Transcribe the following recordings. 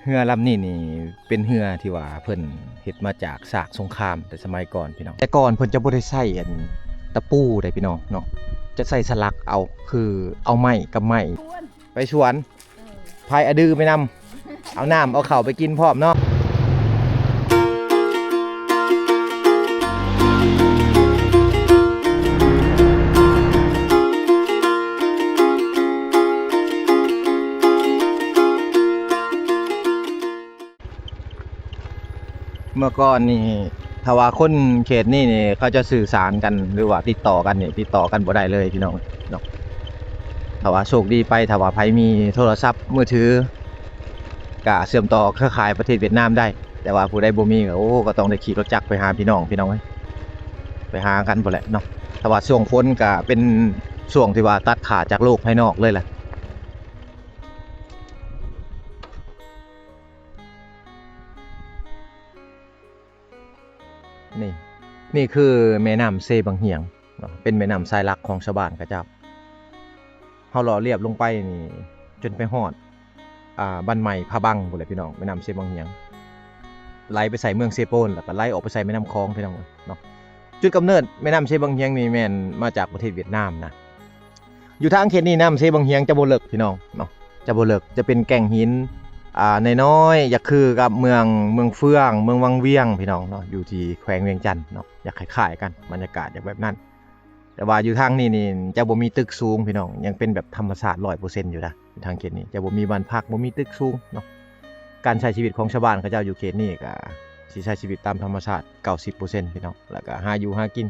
ເຮືອລຳນີ້ນີ້ເປັນເຮືອທີ່ວ່າເພິ່ນເຮັດມາຈາກຊາກສົງຄາມແຕ່ສະໄໝກ່ອນພີ່ນ້ອງ. ແຕ່ກ່ອນເພິ່ນຈະບໍ່ໄດ້ໃຊ້ອັນຕະປູໃດພີ່ນ້ອງເນາະ, ຈະໃຊ້ສະຫຼັກເອົາ ຄືເອົາໄມ້ກັບໄມ້ ໄປສວນ ເອີ ພາຍອະດືໄປນຳ ເອົານ້ຳເອົາເຂົ້າໄປກິນພ້ອມເນາະ. ເມື່ອກ່ອນນີ້ ຖ້າວ່າຄົນເຂດນີ້ນີ້ ເຂົາຈະສື່ສານກັນ ຫຼືວ່າຕິດຕໍ່ກັນນີ້ ຕິດຕໍ່ກັນບໍ່ໄດ້ເລີຍພີ່ນ້ອງເນາະ. ຖ້າວ່າໂຊກດີໄປ ຖ້າວ່າໃຜມີໂທລະສັບມືຖື ກະເຊື່ອມຕໍ່ເຄືອຂ່າຍປະເທດຫວຽດນາມໄດ້, ແຕ່ວ່າຜູ້ໃດບໍ່ມີ ກະ ໂອ້ ກະຕ້ອງໄດ້ຂີ່ລົດຈັກໄປຫາພີ່ນ້ອງ ພີ່ນ້ອງເອີຍ, ໄປຫາກັນພຸ້ນແຫຼະເນາະ. ຖ້າວ່າຊ່ວງຝົນ ກະເປັນຊ່ວງທີ່ວ່າຕັດຂາດຈາກໂລກພາຍນອກເລີຍແຫຼະ. ນີ້ ນີ້ຄືແມ່ນ້ຳເຊບັງຮຽງເນາະ, ເປັນແມ່ນ້ຳສາຍຫຼັກຂອງຊາວບ້ານເຂົາເຈົ້າ. ເຮົາເລາະລຽບລົງໄປນີ້ ຈົນໄປຮອດ ອ່າ ບ້ານໃໝ່ພະບັງພຸ້ນແຫຼະພີ່ນ້ອງ, ແມ່ນ້ຳເຊບັງຮຽງ ໄຫຼໄປໃສ່ເມືອງເຊໂປນ ແລ້ວກໍໄຫຼອອກໄປໃສ່ແມ່ນ້ຳຂອງພີ່ນ້ອງເນາະ. ຈຸດກຳເນີດແມ່ນ້ຳເຊບັງຮຽງນີ້ແມ່ນມາຈາກປະເທດຫວຽດນາມນະ. ຢູ່ທາງເຂດນີ້ນ້ຳເຊບັງຮຽງຈະບໍ່ເລິກພີ່ນ້ອງເນາະ, ຈະບໍ່ເລິກ ຈະເປັນແກ້ງຫີນ ອ່າ ນ້ອຍໆ ຢາກຄືກັບເມືອງ ເມືອງເຟືອງ ເມືອງວັງວຽງພີ່ນ້ອງເນາະ, ຢູ່ທີ່ແຂວງວຽງຈັນເນາະ, ຢາກຄ້າຍໆກັນ ບັນຍາກາດຢາກແບບນັ້ນ. ແຕ່ວ່າຢູ່ທາງນີ້ນີ້ຈະບໍ່ມີຕຶກສູງພີ່ນ້ອງ, ຍັງເປັນແບບທຳມະຊາດຮ້ອຍເປີເຊັນຢູ່ນະ. ທາງເຂດນີ້ຈະບໍ່ມີບ້ານພັກ ບໍ່ມີຕຶກສູງເນາະ. ການໃຊ້ຊີວິດຂອງຊາວບ້ານເຂົາເຈົ້າຢູ່ເຂດນີ້ກະຊິໃຊ້ຊີວິດຕາມທຳມະຊາດເກົ້າສິບເປີເຊັນພີ່ນ້ອງ, ແລ້ວກະຫາຢູ່ຫາກິນ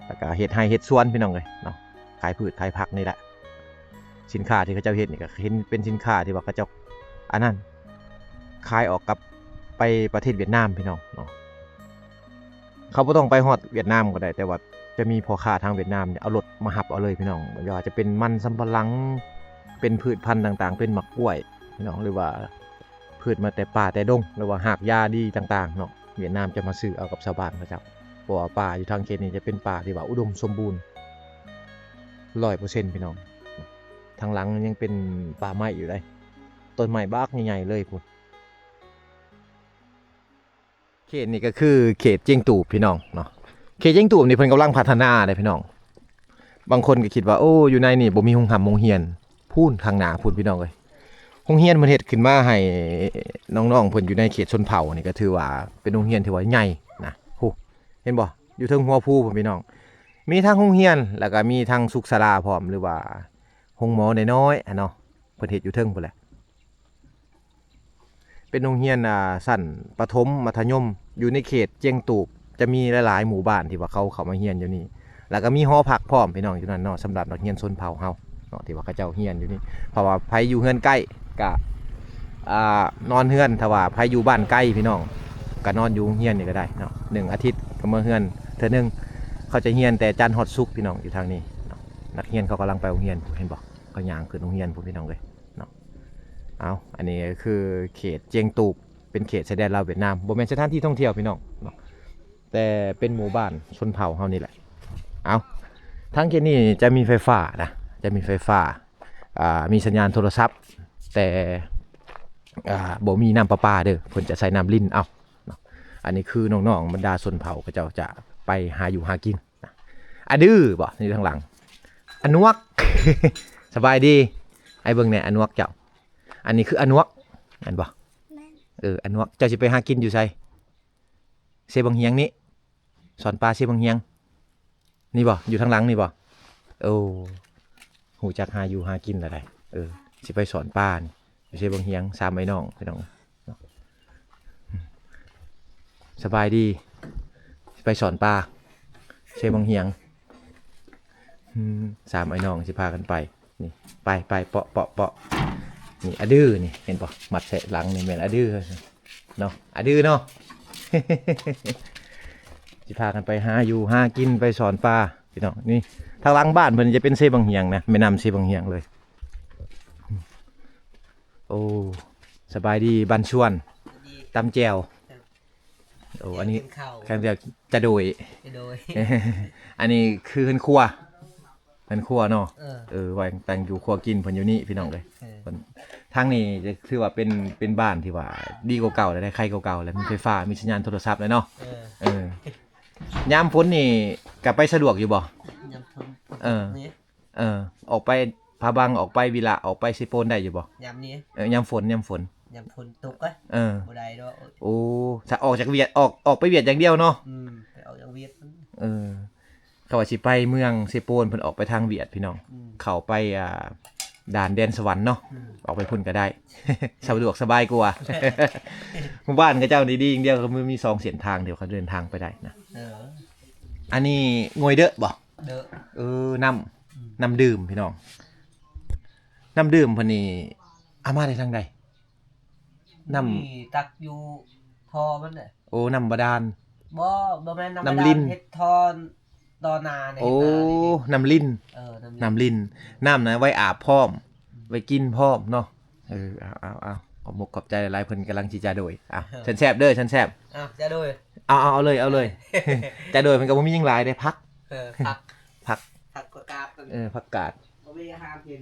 ແລ້ວກະເຮັດໄຮ່ເຮັດສວນພີ່ນ້ອງເອີຍເນາະ, ຂາຍພືດຂາຍຜັກນີ້ແຫຼະ. ສິນຄ້າທີ່ເຂົາເຈົ້າເຮັດນີ້ກະເຫັນເປັນສິນຄ້າທີ່ວ່າເຂົາເຈົ້າ ອັນນັ້ນ ຂາຍອອກກັບໄປປະເທດຫວຽດນາມພີ່ນ້ອງເນາະ. ເຂົາບໍ່ຕ້ອງໄປຮອດຫວຽດນາມກໍໄດ້, ແຕ່ວ່າຈະມີພໍ່ຄ້າທາງຫວຽດນາມເອົາລົດມາຮັບເອົາເລີຍພີ່ນ້ອງ. ບໍ່ວ່າຈະເປັນມັນສຳປະຫຼັງ ເປັນພືດພັນຕ່າງໆ ເປັນໝາກກ້ວຍພີ່ນ້ອງ, ຫຼືວ່າພືດມາແຕ່ປ່າແຕ່ດົງ ຫຼືວ່າຮາກຫຍ້າດີຕ່າງໆເນາະ, ຫວຽດນາມຈະມາຊື້ເອົາກັບຊາວບ້ານເຂົາເຈົ້າ. ເພາະວ່າປ່າຢູ່ທາງເຂດນີ້ຈະເປັນປ່າທີ່ວ່າອຸດົມສົມບູນຮ້ອຍເປີເຊັນພີ່ນ້ອງ. ທາງຫຼັງຍັງເປັນປ່າໄມ້ຢູ່ເດ້, ຕົ້ນໄມ້ບັກໃຫຍ່ໆເລີຍພຸ້ນ. ເຂດນີ້ກໍຄືເຂດຈຽງຕູບພີ່ນ້ອງເນາະ. ເຂດຈຽງຕູບນີ້ເພິ່ນກຳລັງພັດທະນາເດ້ພີ່ນ້ອງ. ບາງຄົນກໍຄິດວ່າ ໂອ້ ຢູ່ໃນນີ້ບໍ່ມີໂຮງຮ່ຳໂຮງຮຽນ, ພຸ້ນຂ້າງໜ້າພຸ້ນພີ່ນ້ອງເອີຍ. ໂຮງຮຽນເພິ່ນເຮັດຂຶ້ນມາໃຫ້ນ້ອງໆເພິ່ນຢູ່ໃນເຂດຊົນເຜົ່ານີ້ ກໍຖືວ່າເປັນໂຮງຮຽນທີ່ວ່າໃຫຍ່ນະ. ໂຫ ເຫັນບໍ່? ຢູ່ເທິງຫົວພູພຸ້ນພີ່ນ້ອງ, ມີທັງໂຮງຮຽນ ແລ້ວກໍມີທັງສຸກສາລາພ້ອມ ຫຼືວ່າໂຮງໝໍນ້ອຍໆຫັ້ນເນາະ, ເພິ່ນເຮັດຢູ່ເທິງພຸ້ນແຫຼະ. ເປັນໂຮງຮຽນ ອ່າ ຊັ້ນປະຖົມ ມັດທະຍົມ ຢູ່ໃນເຂດຈຽງຕູບ ຈະມີຫຼາຍໆໝູ່ບ້ານທີ່ວ່າເຂົາເຂົ້າມາຮຽນຢູ່ນີ້, ແລ້ວກໍມີຫໍພັກພ້ອມພີ່ນ້ອງຢູ່ນັ້ນເນາະ, ສຳລັບນັກຮຽນຊົນເຜົ່າເຮົາເນາະ ທີ່ວ່າເຂົາເຈົ້າຮຽນຢູ່ນີ້. ເພາະວ່າໃຜຢູ່ເຮືອນໃກ້ກະ ອ່າ ນອນເຮືອນ, ຖ້າວ່າໃຜຢູ່ບ້ານໄກພີ່ນ້ອງ ກະນອນຢູ່ໂຮງຮຽນນີ້ກໍໄດ້ເນາະ. ໜຶ່ງອາທິດກໍມາເຮືອນເທື່ອໜຶ່ງ, ເຂົາຈະຮຽນແຕ່ຈັນຮອດສຸກພີ່ນ້ອງ ຢູ່ທາງນີ້ເນາະ. ນັກຮຽນເຂົາກຳລັງໄປໂຮງຮຽນ ເຫັນບໍ່? ເຂົາຍ່າງຂຶ້ນໂຮງຮຽນພຸ້ນພີ່ນ້ອງເອີຍ. ເນາະ. ເອົາ ອັນນີ້ກໍຄືເຂດຈຽງຕູບ ເປັນເຂດຊາຍແດນລາວຫວຽດນາມ, ບໍ່ແມ່ນສະຖານທີ່ທ່ອງທ່ຽວພີ່ນ້ອງເນາະ ແຕ່ເປັນໝູ່ບ້ານຊົນເຜົ່າເຮົານີ້ແຫຼະ. ເອົາ ທາງເຂດນີ້ຈະມີໄຟຟ້ານະ, ຈະມີໄຟຟ້າ ອ່າ ມີສັນຍານໂທລະສັບ ແຕ່ ອ່າ ບໍ່ມີນ້ຳປະປາເດີ, ເພິ່ນຈະໃຊ້ນ້ຳລິນເອົາເນາະ. ອັນນີ້ຄືນ້ອງໆບັນດາຊົນເຜົ່າເຂົາເຈົ້າຈະໄປຫາຢູ່ຫາກິນ. ອາດືບໍ ຢູ່ທາງຫຼັງ ອານວກ ສະບາຍດີ ໃຫ້ເບິ່ງແດ່ ອານວກເຈົ້າ. ອັນນີ້ຄືອານວກແມ່ນບໍ່? ແມ່ນ. ເອີ ອານວກ ເຈົ້າຊິໄປຫາກິນຢູ່ໃສ? ເຊບັງຮຽງນີ້ ສອນປາເຊບັງຮຽງນີ້ບໍ? ຢູ່ທາງຫຼັງນີ້ບໍ? ໂອ້ ຮູ້ຈັກຫາຢູ່ຫາກິນລະໄດ໋. ເອີ ຊິໄປສອນປານີ້ ຢູ່ເຊບັງຮຽງ ສາມອ້າຍນ້ອງພີ່ນ້ອງ. ສະບາຍດີ ໄປສອນປາ ເຊບັງຮຽງ. ອືມ ສາມອ້າຍນ້ອງຊິພາກັນໄປ ນີ້ ໄປ ໄປ ເປາະ ເປາະ ເປາະ. ນີ້ອາດືນີ້ ເຫັນບໍ່? ມັດໃສ່ຫຼັງນີ້ແມ່ນອາດືເນາະ ອາດືເນາະ. ຊິພາກັນໄປຫາຢູ່ຫາກິນ ໄປສອນປາພີ່ນ້ອງ. ນີ້ ທາງຫຼັງບ້ານເພິ່ນຈະເປັນເຊບັງຮຽງນະ ແມ່ນ້ຳເຊບັງຮຽງເລີຍ. ໂອ້ ສະບາຍດີ ບ້ານຊວນ ຕຳແຈ່ວ. ໂອ້ ອັນນີ້ ກິນເຂົ້າ ແຂກເລືອກຈະໂດຍ ຈະໂດຍ. ອັນນີ້ຄືເຮືອນຄົວ ນຄົວເນາະ ເອີ ເອີ ແບ່ງ ແບ່ງຢູ່ຄົວກິນ ເພິ່ນຢູ່ນີ້ພີ່ນ້ອງເອີຍ ເອີ ເພິ່ນ ທາງນີ້ຈະຖືວ່າເປັນ ເປັນບ້ານທີ່ວ່າດີກວ່າເກົ່າແລ້ວ ໄດ້ໄຄກວ່າເກົ່າແລ້ວ ມີໄຟຟ້າ ມີສັນຍານໂທລະສັບແລ້ວເນາະ ເອີ ເອີ ຍາມຝົນນີ້ກະໄປສະດວກຢູ່ບໍ່? ຍາມຝົນ ເອີ ນີ້ ເອີ ອອກໄປຜາບັງ ອອກໄປວິລະ ອອກໄປເຊໂປນໄດ້ຢູ່ບໍ່? ຍາມນີ້ ເອີ ຍາມຝົນ ຍາມຝົນ ຍາມຝົນຕົກ ເອີ ບໍ່ໄດ້ດອກ ໂອ້ ຖ້າອອກຈາກວຽດ ອອກ ອອກໄປວຽດຢ່າງດຽວເນາະ ອືມ ໄປອອກຈາກວຽດ ເອີ ເຂົາວ່າຊິໄປເມືອງເຊໂປນ ເພິ່ນອອກໄປທາງວຽດພີ່ນ້ອງ ອືມ ເຂົ້າໄປ ອ່າ ດ່ານແດນສະຫວັນເນາະ ອືມ ອອກໄປພຸ້ນກະໄດ້ ສະດວກສະບາຍກວ່າ ໝູ່ບ້ານເຂົາເຈົ້ານີ້ດີຢ່າງດຽວ ຄືມີສອງເສັ້ນທາງທີ່ເຂົາເດີນທາງໄປໄດ້ນະ ເອີ ອັນນີ້ງວຍເດີະບໍ່? ເດີະ ເອີ ນ້ຳ ອືມ ນ້ຳດື່ມພີ່ນ້ອງ ນ້ຳດື່ມເພິ່ນນີ້ເອົາມາໄດ້ທາງໃດ? ນ້ຳ ນີ້ຕັກຢູ່ທໍ່ມັນແຫຼະ ໂອ້ ນ້ຳບາດານ ບໍ່ ບໍ່ແມ່ນນ້ຳ ນ້ຳລິນ ບາດານ ເຮັດທໍ່ຕໍ່ໜ້ານີ້ ໂອ້ ເຮັດໜ້ານີ້ ນ້ຳລິນ ເອີ ນ້ຳລິນ ນ້ຳລິນ ນ້ຳນະໄວ້ອາບພ້ອມ ອືມ ໄວ້ກິນພ້ອມເນາະ ເອີ ເອົາ ເອົາ ເອົາ ຂອບມຸກຂອບໃຈຫຼາຍໆ ເພິ່ນກຳລັງຊິຈາໂດຍ ເອົາ ເຊີນແຊບເດີ ເຊີນແຊບ ເອົາ ຈາໂດຍ ເອົາ ເອົາ ເອົາເລີຍ ເອົາເລີຍ ຈາໂດຍ ມັນກະບໍ່ມີຫຍັງຫຼາຍເດ້ ຜັກ ເອີ ຜັກ ຜັກ ຜັກກາດ ເອີ ຜັກກາດ ບໍ່ມີອາຫານກິນ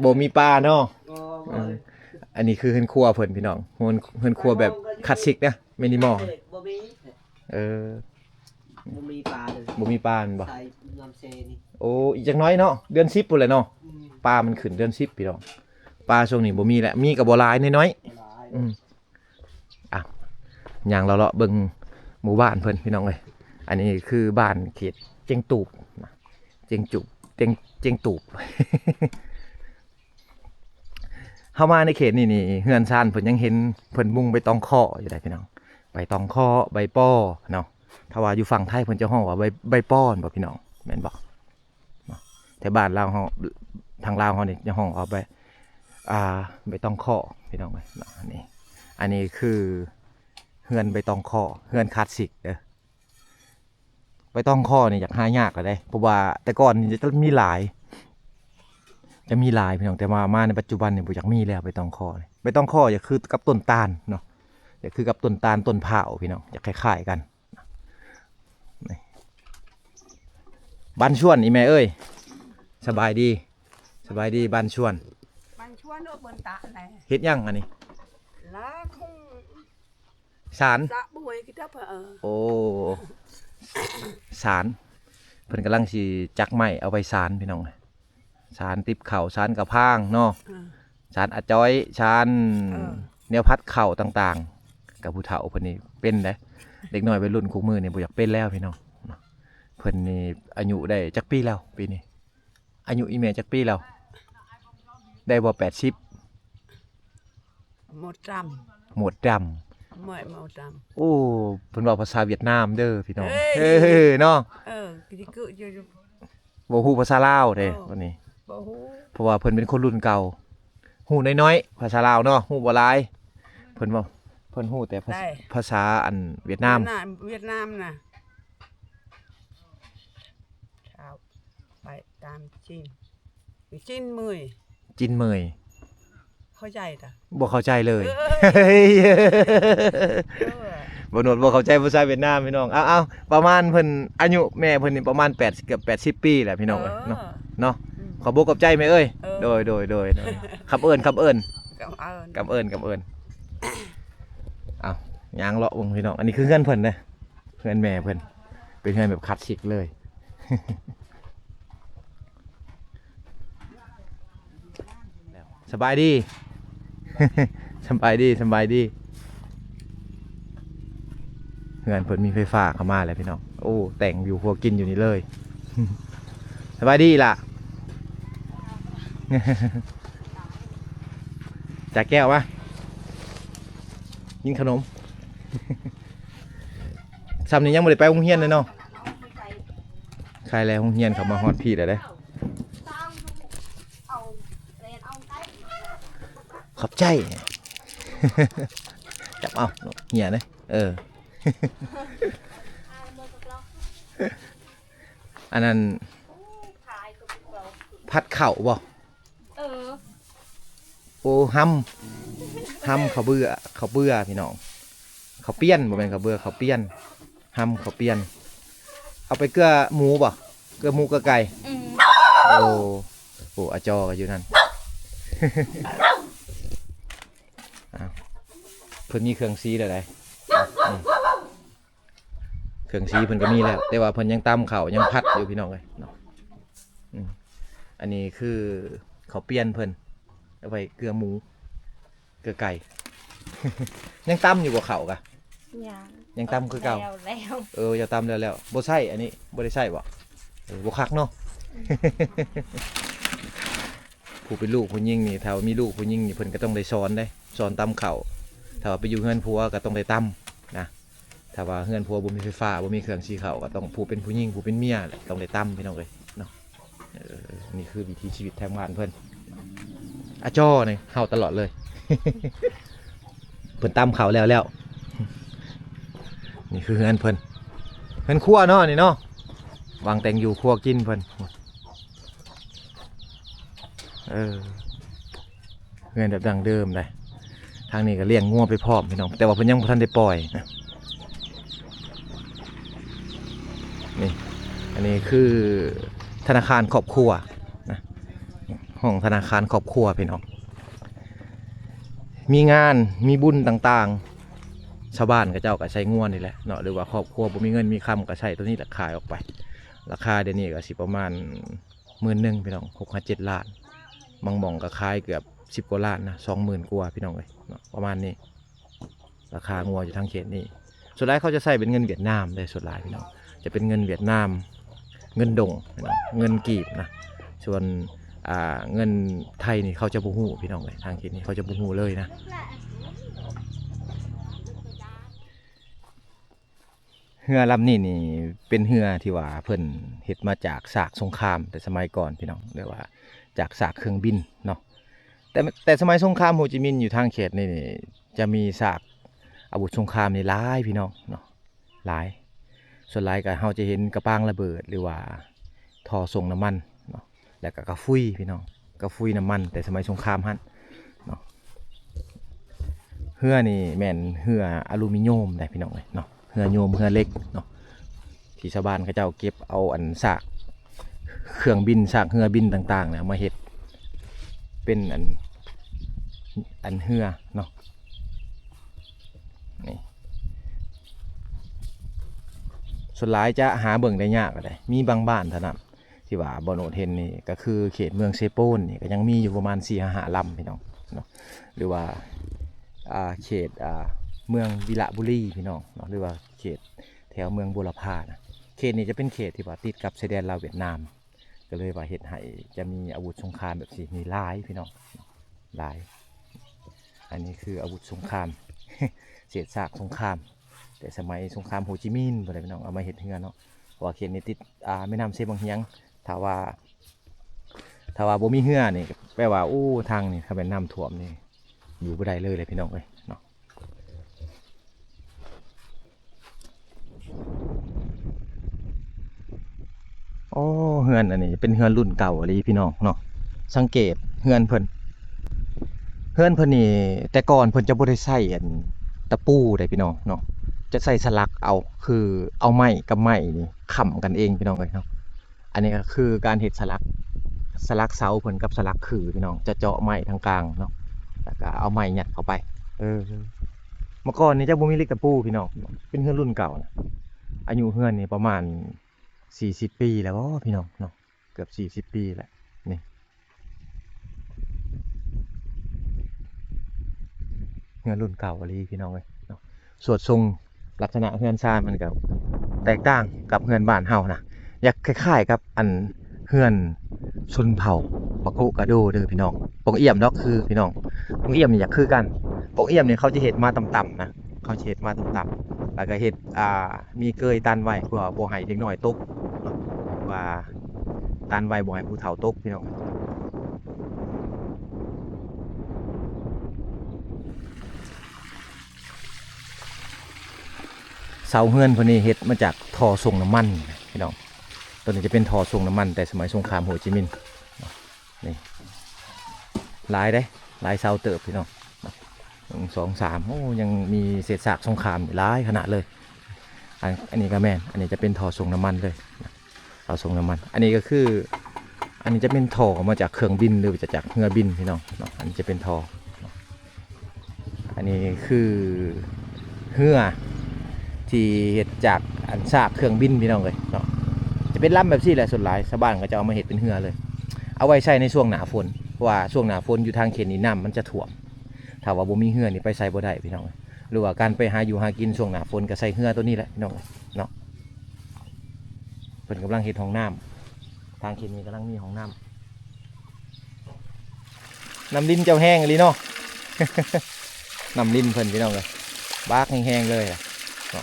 ບໍ່ມີປາເນາະ ບໍ່ ເອີ ອັນນີ້ຄືເຮືອນຄົວເພິ່ນພີ່ນ້ອງ ເຮືອນ ເຮືອນຄົວແບບຄລາສສິກນະ ມິນິມອລ ບໍ່ມີ ເອີ ບໍ່ມີປາເລີຍ ບໍ່ມີປາແມ່ນບໍ່? ໃສ່ນ້ຳເຊນີ້ ໂອ້ ອີກຈັກໜ້ອຍເນາະ ເດືອນສິບພຸ້ນແຫຼະເນາະ ອືມ ປາມັນຂຶ້ນເດືອນສິບພີ່ນ້ອງ ປາຊ່ວງນີ້ບໍ່ມີແຫຼະ ມີກະບໍ່ຫຼາຍ ໜ້ອຍໆ ບໍ່ຫຼາຍ ອືມ ອ່ະ ຍ່າງເລາະໆເບິ່ງໝູ່ບ້ານເພິ່ນພີ່ນ້ອງເອີຍ ອັນນີ້ຄືບ້ານເຂດຈຽງຕູບນະ ຈຽງຈູບ ຈຽງ ຈຽງຕູບ ເຮົາມາໃນເຂດນີ້ນີ້ ເຮືອນຊານເພິ່ນຍັງເຫັນເພິ່ນມຸງໃບຕອງຄໍ້ຢູ່ໃດ໋ພີ່ນ້ອງ ໃບຕອງຄໍ້ ໃບປໍເນາະ ຖ້າວ່າຢູ່ຝັ່ງໄທເພິ່ນຈະຮ້ອງວ່າໃບ ໃບປໍແມ່ນບໍ່ພີ່ນ້ອງ ແມ່ນບໍ່? ເນາະ ແຖວບ້ານລາວເຮົາ ທາງລາວເຮົານີ້ຈະຮ້ອງເອົາໃບ ອ່າ ໃບຕອງຄໍ້ພີ່ນ້ອງເອີຍເນາະ ອັນນີ້ ອັນນີ້ຄືເຮືອນໃບຕອງຄໍ້ ເຮືອນຄລາສສິກເດີ ໃບຕອງຄໍ້ນີ້ຢາກຫາຍາກແລ້ວເດ້ ເພາະວ່າແຕ່ກ່ອນນີ້ຈະມີຫຼາຍ ຈະມີຫຼາຍພີ່ນ້ອງ ແຕ່ວ່າມາໃນປັດຈຸບັນນີ້ບໍ່ຢາກມີແລ້ວໃບຕອງຄໍ້ນີ້ ໃບຕອງຄໍ້ຢາກຄືກັບຕົ້ນຕານເນາະ ຢາກຄືກັບຕົ້ນຕານ ຕົ້ນພ້າວພີ່ນ້ອງ ຢາກຄ້າຍໆກັນ ນີ້ ບ້ານຊວນອີ່ແມ່ເອີຍ ສະບາຍດີ ສະບາຍດີບ້ານຊວນ ບ້ານຊວນເອີ ເບິ່ງຕາແລະ ເຮັດຫຍັງອັນນີ້? ລາຄົງ ສານ ສະບວຍກິນເດີ ເອີ ໂອ້ ສານ ເພິ່ນກຳລັງຊິຈັກໄມ້ເອົາໄປສານພີ່ນ້ອງ ສານຕິບເຂົ້າ ສານກະພາງເນາະ ເອີ ສານອາຈອຍ ສານ ເອີ ແນວຜັດເຂົ້າຕ່າງໆ ກັບຜູ້ເຖົ້າເພິ່ນນີ້ເປັນເດ້ ເດັກນ້ອຍໄວລຸ້ນຄຸມື້ນີ້ບໍ່ຢາກເປັນແລ້ວພີ່ນ້ອງ ເພິ່ນນີ້ອາຍຸໄດ້ຈັກປີແລ້ວປີນີ້? ອາຍຸອີ່ແມ່ຈັກປີແລ້ວ? ໄດ້ບໍ່ ແປດສິບ? ໝົດດຳ ໝົດດຳ ໝົດ ໝົດດຳ ໂອ້ ເພິ່ນເວົ້າພາສາຫວຽດນາມເດີພີ່ນ້ອງ ເອີ ເນາະ ເອີ ບໍ່ຮູ້ພາສາລາວເດ້ ເອີ ວັນນີ້ ບໍ່ຮູ້ ເພາະວ່າເພິ່ນເປັນຄົນລຸ້ນເກົ່າ ຮູ້ໜ້ອຍໆ ພາສາລາວເນາະ ຮູ້ບໍ່ຫຼາຍ ເພິ່ນເວົ້າ ເພິ່ນຮູ້ແຕ່ພາສາ ພາສາອັນຫວຽດນາມ ຫວຽດນາມນະ ໄປຕາມຈີນ ຈີນເມີຍ ຈີນເມີຍ ເຂົ້າໃຈຕະ ບໍ່ເຂົ້າໃຈເລີຍ ເອີ ບໍ່ໂນດ ບໍ່ເຂົ້າໃຈພາສາຫວຽດນາມພີ່ນ້ອງ ເອົາໆ ປະມານເພິ່ນ ອາຍຸແມ່ເພິ່ນນີ້ປະມານແປດ ເກືອບແປດສິບປີແຫຼະພີ່ນ້ອງເອີຍ ເອີ ເນາະ ເນາະ ອືມ ຂອບອົກຂອບໃຈແມ່ເອີຍ ເອີ ໂດຍໆໆ ຄຳເອີ້ນ ຄຳເອີ້ນ ຄຳເອີ້ນ ຄຳເອີ້ນ ຄຳເອີ້ນ ເອົາ ຍ່າງເລາະເບິ່ງພີ່ນ້ອງ ອັນນີ້ຄືເຮືອນເພິ່ນເດ້ ເຮືອນແມ່ເພິ່ນ ເປັນເຮືອນແບບຄລາສສິກເລີຍ ສະບາຍດີ ສະບາຍດີ ສະບາຍດີ ເຮືອນເພິ່ນມີໄຟຟ້າເຂົ້າມາແລ້ວພີ່ນ້ອງ ໂອ້ ແຕ່ງຢູ່ຄົວກິນຢູ່ນີ້ເລີຍ ສະບາຍດີອີ່ຫຼ້າ ຈາກແກ້ວມາ ກິນຂະໜົມ ຊ່ຳນີ້ຍັງບໍ່ໄດ້ໄປໂຮງຮຽນເລີຍເນາະ ໄຄແລ້ວໂຮງຮຽນເຂົ້າມາຮອດພີ້ແລ້ວເດ້ ຂອບໃຈ ຈັບເອົາ ເຫຍເດ້ ເອີ ອັນນັ້ນ ຜັດເຂົ້າບໍ່? ເອີ ໂອ້ ຮຳ ຮຳເຂົ້າເບືອ ເຂົ້າເບືອພີ່ນ້ອງ ເຂົ້າປ່ຽນ ບໍ່ແມ່ນເຂົ້າເບືອ ເຂົ້າປ່ຽນ ຮຳເຂົ້າປ່ຽນ ເອົາໄປເກືອໝູບໍ່? ເກືອໝູເກືອໄກ່. ອືມ ໂອ້ ໂອ້ ອາຈໍກໍຢູ່ນັ້ນ. ອ້າວ ເພິ່ນມີເຄື່ອງສີແລ້ວໃດ໋. ອືມ ເຄື່ອງສີເພິ່ນກໍມີແລ້ວ ແຕ່ວ່າເພິ່ນຍັງຕຳເຂົ້າ ຍັງຜັດຢູ່ ພີ່ນ້ອງເອີຍເນາະ. ອືມ ອັນນີ້ຄືເຂົ້າປ່ຽນເພິ່ນ ເອົາໄວ້ເກືອໝູ ເກືອໄກ່. ຍັງຕຳຢູ່ບໍ່ເຂົ້າກະ? ຍັງ ຍັງຕຳຄືເກົ່າ. ແລ້ວ ແລ້ວ ເອີ ເຈົ້າຕຳແລ້ວໆ ບໍ່ໃຊ້ ອັນນີ້ບໍ່ໄດ້ໃຊ້ບໍ່? ເອີ ບໍ່ຄັກເນາະ. ຜູ້ເປັນລູກຜູ້ຍິງນີ້ ຖ້າວ່າມີລູກຜູ້ຍິງນີ້ ເພິ່ນກໍຕ້ອງໄດ້ສອນເດ້ ສອນຕຳເຂົ້າ. ຖ້າວ່າໄປຢູ່ເຮືອນຜົວກໍຕ້ອງໄດ້ຕຳນະ. ຖ້າວ່າເຮືອນຜົວບໍ່ມີໄຟຟ້າ ບໍ່ມີເຄື່ອງສີເຂົ້າ ກໍຕ້ອງ ຜູ້ເປັນຜູ້ຍິງ ຜູ້ເປັນເມຍແຫຼະ ຕ້ອງໄດ້ຕຳ ພີ່ນ້ອງເອີຍເນາະ. ເອີ ນີ້ຄືວິຖີຊີວິດທາງບ້ານເພິ່ນ. ອາຈໍນີ້ເຫົ່າຕະຫຼອດເລີຍ. ເພິ່ນຕຳເຂົ້າແລ້ວແລ້ວ. ນີ້ຄືເຮືອນເພິ່ນ ເຮືອນຄົວເນາະນີ້ເນາະ ວາງແຕ່ງຢູ່ຄົວກິນເພິ່ນ. ເອີ ເຮືອນແບບດັ້ງເດີມໃດ໋. ທາງນີ້ກໍລ້ຽງງົວໄປພ້ອມ ພີ່ນ້ອງ ແຕ່ວ່າເພິ່ນຍັງບໍ່ທັນໄດ້ປ່ອຍນະ. ນີ້ ອັນນີ້ຄືທະນາຄານຄອບຄົວນະ ຫ້ອງທະນາຄານຄອບຄົວ ພີ່ນ້ອງ. ມີງານ ມີບຸນຕ່າງໆ ຊາວບ້ານເຂົາເຈົ້າກໍໃຊ້ງົວນີ້ແຫຼະເນາະ ຫຼືວ່າຄອບຄົວບໍ່ມີເງິນມີຄຳ ກໍໃຊ້ໂຕນີ້ແຫຼະຂາຍອອກໄປ. ລາຄາດຽວນີ້ກໍຊິປະມານ ໝື່ນໜຶ່ງ ພີ່ນ້ອງ ຫົກຫາເຈັດລ້ານ. ບາງໝ່ອງກໍຂາຍເກືອບສິບກວ່າລ້ານນະ ສອງໝື່ນກວ່າ ພີ່ນ້ອງເອີຍເນາະ ປະມານນີ້. ລາຄາງົວຢູ່ທາງເຂດນີ້ ສ່ວນຫຼາຍເຂົາຈະໃຊ້ເປັນເງິນຫວຽດນາມເດ້ ສ່ວນຫຼາຍ ພີ່ນ້ອງ ຈະເປັນເງິນຫວຽດນາມ ເງິນດົງ ພີ່ນ້ອງ ເງິນກີບນະ. ສ່ວນ ອ່າ ເງິນໄທນີ້ເຂົາຈະບໍ່ຮູ້ ພີ່ນ້ອງເອີຍ ທາງເຂດນີ້ເຂົາຈະບໍ່ຮູ້ເລີຍນະ. ເຮືອລຳນີ້ນີ້ເປັນເຮືອທີ່ວ່າເພິ່ນເຮັດມາຈາກຊາກສົງຄາມແຕ່ສະໄໝກ່ອນ ພີ່ນ້ອງ ຫຼືວ່າຈາກຊາກເຄື່ອງບິນເນາະ. ແຕ່ ແຕ່ສະໄໝສົງຄາມໂຮຈິມິນຢູ່ທາງເຂດນີ້ນີ້ ຈະມີຊາກອາວຸດສົງຄາມນີ້ຫຼາຍ ພີ່ນ້ອງເນາະ ຫຼາຍ. ສ່ວນຫຼາຍກໍເຮົາຈະເຫັນກະປາງລະເບີດ ຫຼືວ່າທໍ່ສົ່ງນ້ຳມັນເນາະ ແລ້ວກໍກະຟຸຍ ພີ່ນ້ອງ ກະຟຸຍນ້ຳມັນແຕ່ສະໄໝສົງຄາມຫັ້ນເນາະ. ເຮືອນີ້ແມ່ນເຮືອອາລູມີໂຍມໄດ໋ ພີ່ນ້ອງເອີຍເນາະ ເຮືອໂຍມ ເຮືອເຫຼັກເນາະ ທີ່ຊາວບ້ານເຂົາເຈົ້າເກັບເອົາອັນຊາກເຄື່ອງບິນ ຊາກເຮືອບິນຕ່າງໆ ນະ ມາເຮັດເປັນອັນ ອັນເຮືອເນາະ. ນີ້ ສ່ວນຫຼາຍຈະຫາເບິ່ງໄດ້ຍາກ ກໍໄດ້ມີບາງບ້ານເທົ່ານັ້ນ. ທີ່ວ່າບໍ່ໂນດເຫັນນີ້ກໍຄືເຂດເມືອງເຊໂປນນີ້ ກໍຍັງມີຢູ່ປະມານສີ່ຫາຫ້າລຳ ພີ່ນ້ອງເນາະ ຫຼືວ່າ ອ່າ ເຂດ ອ່າ ເມືອງວິລະບູລີ ພີ່ນ້ອງເນາະ ຫຼືວ່າເຂດແຖວເມືອງບົວລະພານະ. ເຂດນີ້ຈະເປັນເຂດທີ່ວ່າຕິດກັບຊາຍແດນລາວຫວຽດນາມ ກໍເລີຍວ່າເຮັດໃຫ້ຈະມີອາວຸດສົງຄາມແບບນີ້ຫຼາຍ ພີ່ນ້ອງ ຫຼາຍ. ອັນນີ້ຄືອາວຸດສົງຄາມ ເສດຊາກສົງຄາມ ແຕ່ສະໄໝສົງຄາມໂຮຈິມິນພຸ້ນແຫຼະ ພີ່ນ້ອງ ເອົາມາເຮັດເຮືອເນາະ. ເພາະວ່າເຂດນີ້ຕິດ ອ່າ ແມ່ນ້ຳເຊບັ້ງຮຽງ ຖ້າວ່າ ຖ້າວ່າບໍ່ມີເຮືອນີ້ ແປວ່າ ໂອ້ ທາງນີ້ ຄັນແມ່ນນ້ຳຖ້ວມນີ້ ຢູ່ບໍ່ໄດ້ເລີຍແຫຼະ ພີ່ນ້ອງເອີຍເນາະ. ໂອ້ ເຮືອນອັນນີ້ເປັນເຮືອນລຸ້ນເກົ່າອີ່ຫຼີ ພີ່ນ້ອງເນາະ. ສັງເກດເຮືອນເພິ່ນ ເຮືອນເພິ່ນນີ້ ແຕ່ກ່ອນເພິ່ນຈະບໍ່ໄດ້ໃຊ້ອັນຕະປູເດ້ ພີ່ນ້ອງເນາະ ຈະໃຊ້ສະຫຼັກເອົາ ຄືເອົາໄມ້ກັບໄມ້ນີ້ຄ້ຳກັນເອງ ພີ່ນ້ອງເອີຍເນາະ. ອັນນີ້ກໍຄືການເຮັດສະຫຼັກ ສະຫຼັກເສົາເພິ່ນກັບສະຫຼັກຂື່ ພີ່ນ້ອງ ຈະເຈາະໄມ້ທາງກາງເນາະ ແລ້ວກໍເອົາໄມ້ຍັດເຂົ້າໄປ. ເອີ ເມື່ອກ່ອນນີ້ຈະບໍ່ມີເຫຼັກຕະປູ ພີ່ນ້ອງ ເປັນເຮືອນລຸ້ນເກົ່ານະ. ອາຍຸເຮືອນນີ້ປະມານສີ່ສິບປີແລ້ວບໍ ພີ່ນ້ອງເນາະ ເກືອບສີ່ສິບປີແລ້ວນີ້. ເຮືອນລຸ້ນເກົ່າອີ່ຫຼີ ພີ່ນ້ອງເອີຍເນາະ. ສວດຊົງ ລັກສະນະເຮືອນຊານມັນກໍແຕກຕ່າງກັບເຮືອນບ້ານເຮົານະ ຢາກຄ້າຍໆກັບອັນເຮືອນຊົນເຜົ່າປະໂກະກະໂດເດີພີ່ນ້ອງ. ປ່ອງອຽມດອກຄືພີ່ນ້ອງ ປ່ອງອຽມນີ້ຢາກຄືກັນ. ປ່ອງອຽມນີ້ເຂົາຈະເຮັດມາຕ່ຳໆນະ ເຂົາຈະເຮັດມາຕ່ຳໆ ແລ້ວກໍເຮັດ ອ່າ ມີເກີຍຕັນໄວ້ ເພື່ອບໍ່ໃຫ້ເດັກນ້ອຍຕົກເນາະ ວ່າຕັນໄວ້ບໍ່ໃຫ້ຜູ້ເຖົ້າຕົກ ພີ່ນ້ອງ. ເສົາເຮືອນເພິ່ນນີ້ເຮັດມາຈາກທໍ່ສົ່ງນ້ຳມັນພີ່ນ້ອງ. ຕົວນີ້ຈະເປັນທໍ່ສົ່ງນ້ຳມັນແຕ່ສະໄໝສົງຄາມໂຮຈິມິນ ນີ້ ຫຼາຍເດ້ ຫຼາຍເສົາເຕີບພີ່ນ້ອງ ໜຶ່ງ ສອງ ສາມ ໂອ້ ຍັງມີເສດຊາກສົງຄາມຫຼາຍຂະໜາດເລີຍ. ອັນ ອັນນີ້ກໍແມ່ນ ອັນນີ້ຈະເປັນທໍ່ສົ່ງນ້ຳມັນເລີຍ. ເອົາສົ່ງນ້ຳມັນ. ອັນນີ້ກໍຄື ອັນນີ້ຈະເປັນທໍ່ມາຈາກເຄື່ອງບິນ ຫຼືວ່າຈາກເຮືອບິນພີ່ນ້ອງເນາະ. ອັນນີ້ຈະເປັນທໍ່ເນາະ. ອັນນີ້ຄືເຮືອທີ່ເຮັດຈາກອັນຊາກເຄື່ອງບິນພີ່ນ້ອງເອີຍເນາະ. ຈະເປັນລຳແບບຊີ້ແຫຼະ ສ່ວນຫຼາຍຊາວບ້ານເຂົາຈະເອົາມາເຮັດເປັນເຮືອເລີຍ ເອົາໄວ້ໃຊ້ໃນຊ່ວງໜ້າຝົນ ເພາະວ່າຊ່ວງໜ້າຝົນຢູ່ທາງເຂດນີ້ນ້ຳມັນຈະຖ້ວມ. ຖ້າວ່າບໍ່ມີເຮືອນີ້ໄປໃສບໍ່ໄດ້ພີ່ນ້ອງເອີຍ ຫຼືວ່າການໄປຫາຢູ່ຫາກິນຊ່ວງໜ້າຝົນກໍໃຊ້ເຮືອໂຕນີ້ແຫຼະພີ່ນ້ອງເນາະ. ເພິ່ນກຳລັງເຮັດຫ້ອງນ້ຳ ທາງເຂດນີ້ກຳລັງມີຫ້ອງນ້ຳ. ນ້ຳລິນເຈົ້າແຮງອີ່ຫຼີເນາະ ນ້ຳລິນເພິ່ນພີ່ນ້ອງເອີຍ ບາກແຮງໆເລີຍເນາະ.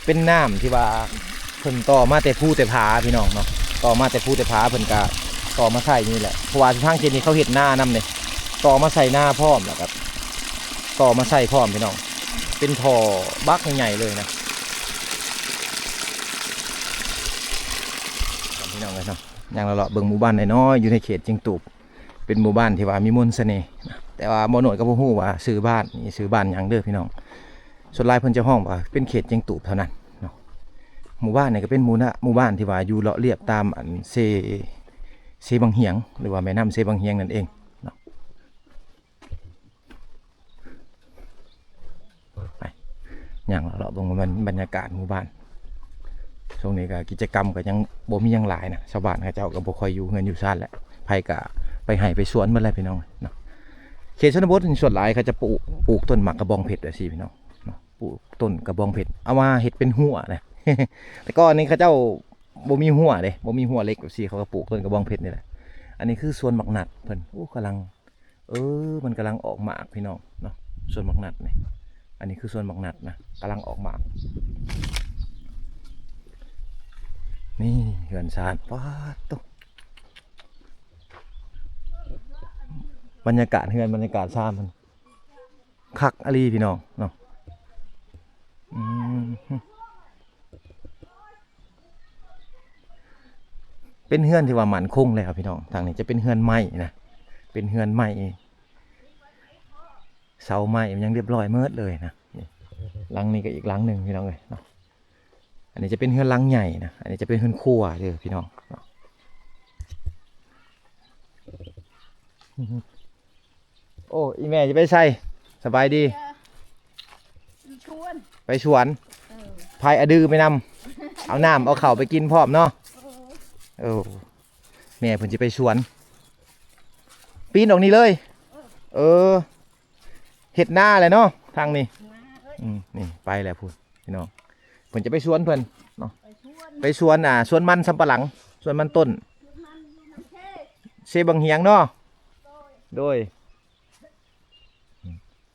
ເປັນນ້ຳທີ່ວ່າເພິ່ນຕໍ່ມາແຕ່ພູແຕ່ຜາພີ່ນ້ອງເນາະ ຕໍ່ມາແຕ່ພູແຕ່ຜາ ເພິ່ນກະຕໍ່ມາໃສ່ນີ້ແຫຼະ ເພາະວ່າທາງເຂດນີ້ເຂົາເຮັດນານຳເດ້ ຕໍ່ມາໃສ່ນາພ້ອມ ແລ້ວກະຕໍ່ມາໃສ່ພ້ອມພີ່ນ້ອງ. ເປັນທໍ່ບັກໃຫຍ່ໆເລີຍນະ ພີ່ນ້ອງເອີຍເນາະ. ຍ່າງເລາະໆເບິ່ງໝູ່ບ້ານນ້ອຍໆຢູ່ໃນເຂດຈຽງຕູບ ເປັນໝູ່ບ້ານທີ່ວ່າມີມົນສະເໜ່ນະ ແຕ່ວ່າບໍ່ໜ້ອຍກໍບໍ່ຮູ້ວ່າຊື່ບ້ານນີ້ຊື່ບ້ານຫຍັງເດີພີ່ນ້ອງ. ສ່ວນຫຼາຍເພິ່ນຈະຮ້ອງວ່າເປັນເຂດຈຽງຕູບເທົ່ານັ້ນເນາະ. ໝູ່ບ້ານນີ້ກໍເປັນໝູ່ນະ ໝູ່ບ້ານທີ່ວ່າຢູ່ເລາະລຽບຕາມອັນເຊ ເຊບັງຫຽງ ຫຼືວ່າແມ່ນ້ຳເຊບັງຫຽງນັ້ນເອງເນາະ. ໄປ ຍ່າງເລາະໆເບິ່ງບັນ ບັນຍາກາດໝູ່ບ້ານ. ຊ່ວງນີ້ກໍກິດຈະກຳກໍຍັງບໍ່ມີຫຍັງຫຼາຍນະ ຊາວບ້ານເຂົາເຈົ້າກໍບໍ່ຄ່ອຍຢູ່ເຮືອນຢູ່ຊານແຫຼະ ໃຜກໍໄປໄຮ່ໄປສວນໝົດແຫຼະພີ່ນ້ອງເນາະ. ເຂດຊົນນະບົດນີ້ສ່ວນຫຼາຍເຂົາຈະປູກ ປູກຕົ້ນໝາກກະບອງເພັດຈັ່ງຊີ້ພີ່ນ້ອງເນາະ ປູກຕົ້ນກະບອງເພັດ ເອົາມາເຮັດເປັນຮົ້ວນະ. ແຕ່ກ່ອນນີ້ເຂົາເຈົ້າບໍ່ມີຮົ້ວເດ້ ບໍ່ມີຮົ້ວເຫຼັກຈັ່ງຊີ້ ເຂົາກໍປູກຕົ້ນກະບອງເພັດນີ້ແຫຼະ. ອັນນີ້ຄືສວນໝາກນັດເພິ່ນ ໂອ້ ກຳລັງ ເອີ ມັນກຳລັງອອກໝາກພີ່ນ້ອງເນາະ ສວນໝາກນັດນີ້. ອັນນີ້ຄືສວນໝາກນັດນະ ກຳລັງອອກໝາກ. ນີ້ເຮືອນຊານ ປາດໂທ້ ບັນຍາກາດເຮືອນ ບັນຍາກາດຊານມັນຄັກອີ່ຫຼີພີ່ນ້ອງເນາະ. ອືມ ເປັນເຮືອນທີ່ວ່າໝັ້ນຄົງແລ້ວພີ່ນ້ອງ. ທາງນີ້ຈະເປັນເຮືອນໄມ້ນະ ເປັນເຮືອນໄມ້ ເສົາໄມ້ມັນຍັງລຽບລ້ອຍໝົດເລີຍນະ. ນີ້ ຫຼັງນີ້ກໍອີກຫຼັງໜຶ່ງພີ່ນ້ອງເອີຍເນາະ. ອັນນີ້ຈະເປັນເຮືອນຫຼັງໃຫຍ່ນະ ອັນນີ້ຈະເປັນເຮືອນຄົວເດີພີ່ນ້ອງເນາະ. ໂອ້ ອີແມ່ຈະໄປໃສ? ສະບາຍດີ. ໄປສວນ ພາຍອະດືໄປນຳ ເອົານ້ຳເອົາເຂົ້າໄປກິນພ້ອມເນາະ. ເອີ ແມ່ເພິ່ນຊິໄປສວນ ປີນອອກນີ້ເລີຍ. ເອີ ເຮັດນາແຫຼະເນາະທາງນີ້. ອືມ ນີ້ໄປແລ້ວພຸ້ນພີ່ນ້ອງ ເພິ່ນຈະໄປສວນເພິ່ນເນາະ ໄປສວນ ອ່າ ສວນມັນສຳປະຫຼັງ ສວນມັນຕົ້ນ ເຊບັງຫຽງເນາະ. ໂດຍ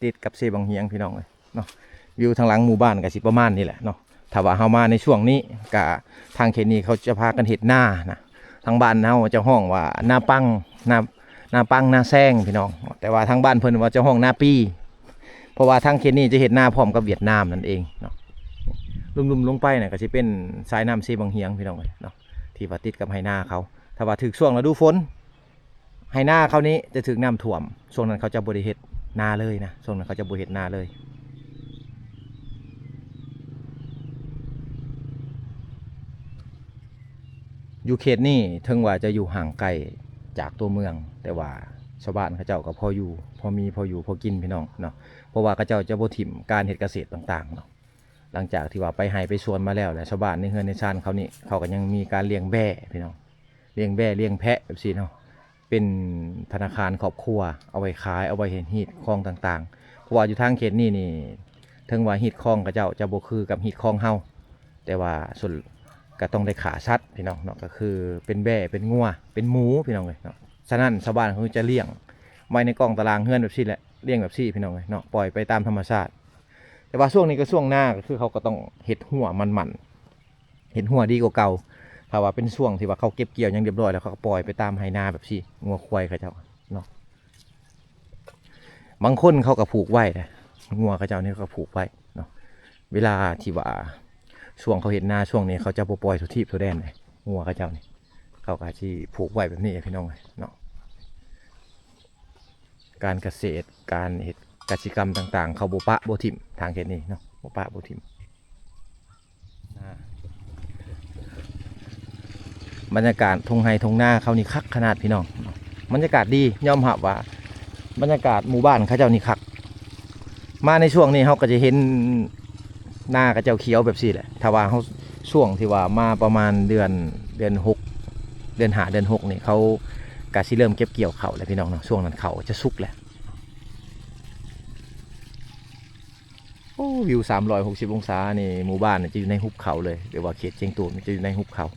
ຕິດກັບເຊບັງຫຽງພີ່ນ້ອງເອີຍເນາະ. ວິວທາງຫຼັງໝູ່ບ້ານກໍຊິປະມານນີ້ແຫຼະເນາະ. ຖ້າວ່າເຮົາມາໃນຊ່ວງນີ້ ກະທາງເຂດນີ້ເຂົາຈະພາກັນເຮັດນານະ. ທາງບ້ານເຮົາຈະຮ້ອງວ່ານາປັງ ນາ ນາປັງ ນາແຊງພີ່ນ້ອງ ແຕ່ວ່າທາງບ້ານເພິ່ນວ່າຈະຮ້ອງນາປີ ເພາະວ່າທາງເຂດນີ້ຈະເຮັດນາພ້ອມກັບຫວຽດນາມນັ້ນເອງເນາະ. ລຸ່ມໆລົງໄປນະ ກໍຊິເປັນສາຍນ້ຳເຊບັງຫຽງພີ່ນ້ອງເອີຍເນາະ ທີ່ວ່າຕິດກັບໄຮ່ນາເຂົາ. ຖ້າວ່າຖືກຊ່ວງລະດູຝົນ ໄຮ່ນາເຂົານີ້ຈະຖືກນ້ຳຖ້ວມ ຊ່ວງນັ້ນເຂົາຈະບໍ່ໄດ້ເຮັດນາເລີຍນະ ຊ່ວງນັ້ນເຂົາຈະບໍ່ເຮັດນາເລີຍ. ຢູ່ເຂດນີ້ເຖິງວ່າຈະຢູ່ຫ່າງໄກຈາກຕົວເມືອງ ແຕ່ວ່າຊາວບ້ານເຂົາເຈົ້າກໍພໍຢູ່ ພໍມີ ພໍຢູ່ ພໍກິນພີ່ນ້ອງເນາະ ເພາະວ່າເຂົາເຈົ້າຈະບໍ່ຖິ້ມການເຮັດກະເສດຕ່າງໆເນາະ. ຫຼັງຈາກທີ່ວ່າໄປໄຮ່ໄປສວນມາແລ້ວ ແລະ ຊາວບ້ານໃນເຮືອນໃນຊານເຂົານີ້ ເຂົາກໍຍັງມີການລ້ຽງແບ້ພີ່ນ້ອງ ລ້ຽງແບ້ລ້ຽງແພະແບບຊີ້ເນາະ ເປັນທະນາຄານຄອບຄົວ ເອົາໄວ້ຂາຍ ເອົາໄວ້ເຮັດຮີດຄອງຕ່າງໆ. ເພາະວ່າຢູ່ທາງເຂດນີ້ນີ້ ເຖິງວ່າຮີດຄອງເຂົາເຈົ້າຈະບໍ່ຄືກັບຮີດຄອງເຮົາ ແຕ່ວ່າສ່ວນ ກໍຕ້ອງໄດ້ຂ້າສັດພີ່ນ້ອງເນາະ ກໍຄືເປັນແບ້ ເປັນງົວ ເປັນໝູພີ່ນ້ອງເອີຍເນາະ. ສະນັ້ນຊາວບ້ານເຂົາຈະລ້ຽງໄວ້ໃນກ້ອງຕາລາງເຮືອນແບບຊີ້ແຫຼະ ລ້ຽງແບບຊີ້ພີ່ນ້ອງເອີຍເນາະ ປ່ອຍໄປຕາມທຳມະຊາດ. ແຕ່ວ່າຊ່ວງນີ້ກໍຊ່ວງນາ ກໍຄືເຂົາກໍຕ້ອງເຮັດຮົ້ວໝັ້ນໆ ເຮັດຮົ້ວດີກວ່າເກົ່າ. ຖ້າວ່າເປັນຊ່ວງທີ່ວ່າເຂົາເກັບກ່ຽວຫຍັງລຽບລ້ອຍແລ້ວ ເຂົາກໍປ່ອຍໄປຕາມໄຮ່ນາແບບຊີ້ ງົວຄວາຍເຂົາເຈົ້າເນາະ. ບາງຄົນເຂົາກໍຜູກໄວ້ນະ ງົວເຂົາເຈົ້ານີ້ເຂົາກໍຜູກໄວ້ເນາະ. ເວລາທີ່ວ່າຊ່ວງເຂົາເຮັດນາຊ່ວງນີ້ ເຂົາຈະບໍ່ປ່ອຍທົ່ວທີບທົ່ວແດນເດ້ ງົວເຂົາເຈົ້ານີ້ ເຂົາກໍຊິຜູກໄວ້ແບບນີ້ພີ່ນ້ອງເອີຍເນາະ. ການກະເສດ ການເຮັດກະສິກຳຕ່າງໆ ເຂົາບໍ່ປະບໍ່ຖິ້ມ ທາງເຂດນີ້ເນາະ ບໍ່ປະບໍ່ຖິ້ມ. ບັນຍາກາດທົ່ງໄຮ່ທົ່ງນາເຂົານີ້ຄັກຂະໜາດພີ່ນ້ອງ. ບັນຍາກາດດີ, ຍອມຮັບວ່າບັນຍາກາດໝູ່ບ້ານເຂົາເຈົ້ານີ້ຄັກ. ມາໃນຊ່ວງນີ້ເຮົາກໍຈະເຫັນນາເຂົາເຈົ້າຂຽວແບບຊີ້ແຫຼະ. ຖ້າວ່າເຮົາ ຊ່ວງທີ່ວ່າມາປະມານເດືອນ ເດືອນຫົກ ເດືອນຫ້າ ເດືອນຫົກນີ້ ເຂົາກະຊິເລີ່ມເກັບກ່ຽວເຂົ້າແລ້ວພີ່ນ້ອງເນາະ. ຊ່ວງນັ້ນເຂົ້າຈະສຸກແລ້ວ. ໂອ້ ວິວສາມຮ້ອຍຫົກສິບອົງສານີ້ ໝູ່ບ້ານນີ້ຈະຢູ່ໃນຫຸບເຂົາເລີຍ ຫຼືວ່າເຂດຊຽງຕູນຈະຢູ່ໃນຫຸບເຂົາ.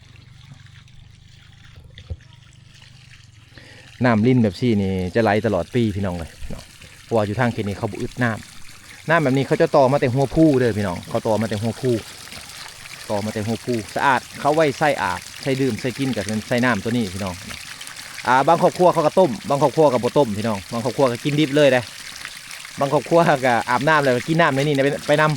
ນ້ຳລິນແບບຊີ້ນີ້ຈະໄຫຼຕະຫຼອດປີພີ່ນ້ອງເອີຍເນາະ, ເພາະວ່າຢູ່ທາງເຂດນີ້ເຂົາບໍ່ອຶດນ້ຳ. ນ້ຳແບບນີ້ເຂົາຈະຕໍ່ມາແຕ່ຫົວພູເດີພີ່ນ້ອງ, ເຂົາຕໍ່ມາແຕ່ຫົວພູ ຕໍ່ມາແຕ່ຫົວພູ. ສະອາດ, ເຂົາໄວ້ໃຊ້ອາບ ໃຊ້ດື່ມ ໃຊ້ກິນ ກໍແມ່ນໃຊ້ນ້ຳຕົວນີ້ພີ່ນ້ອງ. ອ່າ ບາງຄອບຄົວເຂົາກໍຕົ້ມ, ບາງຄອບຄົວກໍບໍ່ຕົ້ມພີ່ນ້ອງ, ບາງຄອບຄົວກໍກິນດິບເລີຍເດ້. ບາງຄອບຄົວກໍອາບນ້ຳແລ້ວກໍກິນນ້ຳໃນນີ້ໄປ ໄປນຳ.